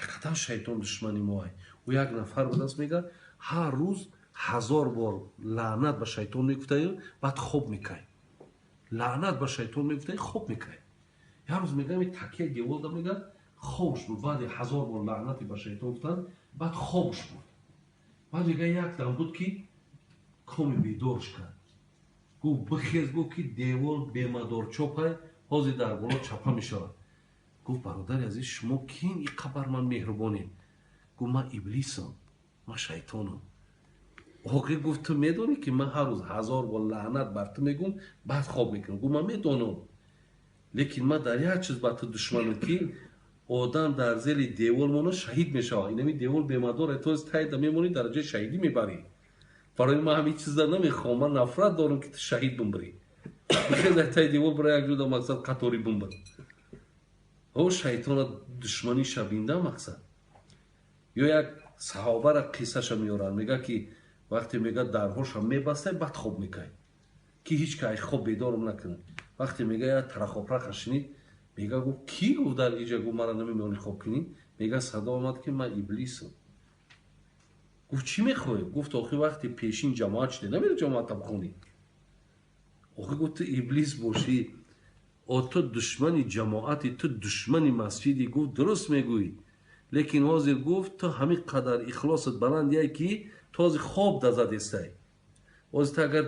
Ҳақиқатан шайтон душмани моай. Ӯ як нафар будааст, мега, ҳар рӯз 1000 бор лаънат ба шайтон мегуфтаю, баъд хоб мекай. Лаънат ба шайтон мегуфтай, хоб мекай. Як рӯз, мега, такия деволда, мега, хобш буд. Баъди 1000 бор лаънати ба шайтон гуфтан, баъд хобш буд. Баъд, мега, як дам буд, ки коми бедорш кард, гуфт: «Бихез», гуфт, ки девол бемадорчопай, ҳозир дар боло чапа мешавад. Гуфт: «Бародари азиз, шумо кин иқа бар ман меҳрубонед?» Гуфт: «Ман иблисам, ман шайтонам». Охир гуфт: «Ту медонӣ, ки ман ҳар рӯз 1000 бор лаънат бар ту мегӯм, баъд хоб мекунам?» Гуфт: «Ман медонам, лекин ман дар як чиз ба ту душманам, ки одам дар зери девол мона шаҳид мешавад. Инами девол бемадор, то тайда мемонӣ, дараҷаи шаҳидӣ мебарӣ. Барои ман ҳамин чиза намехоҳам, ман нафрат дорам, ки ту шаҳид бимбирӣ. Бихез, тай девол бира, як ҷуда, мақсад, қаторӣ бимбир». О, шайтона душманӣ шабинда, мақсад. Ё як саҳобара қиссаша меоранд, мега, ки вақте, мега, дарҳоша мебастай, баъд хоб мекай, ки ҳеҷ ка хоб бедорам накунад. Вақте, мега, як тарахопраха шинид, мега, гуфт: «Кӣ?» Гуфт: «Дар иҷа», гуфт, «мара намемонӣ хоб кунӣ». Мега, садо омад, ки ман иблисам. Гуфт: «Чӣ мехоҳӣ?» Гуфт: «Охи, вақти пешин ҷамоат шуде, намери ҷамоата бихонӣ?» Охи, гуфт, ту иблис бошӣ, о, ту душмани ҷамоати, ту душмани масҷидӣ. Гуфт: «Дуруст мегӯӣ, лекин ҳозир», гуфт, «ту ҳамин қадар ихлосат баландия, ки ту ҳозир хоб дазадестай, ҳозир ту агар